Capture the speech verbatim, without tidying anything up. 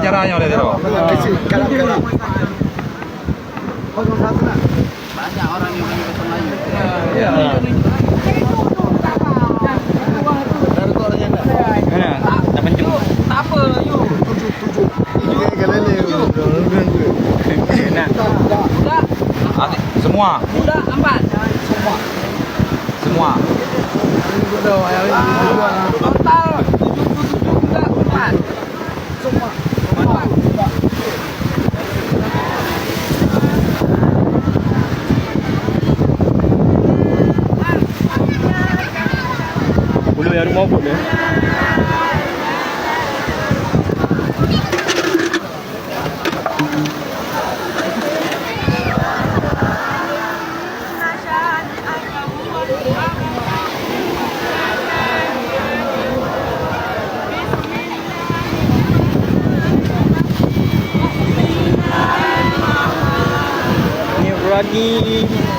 Cara nyoe dari tu. Banyak orang yang main bahasa Melayu. Ya. Mana? Tak pencet. Tak apa, yuk. Nah. Ah, semua. Semua. Total tujuh puluh tujuh budak empat. Ulu yang rumah pun ya. Bismillahirrahmanirrahim.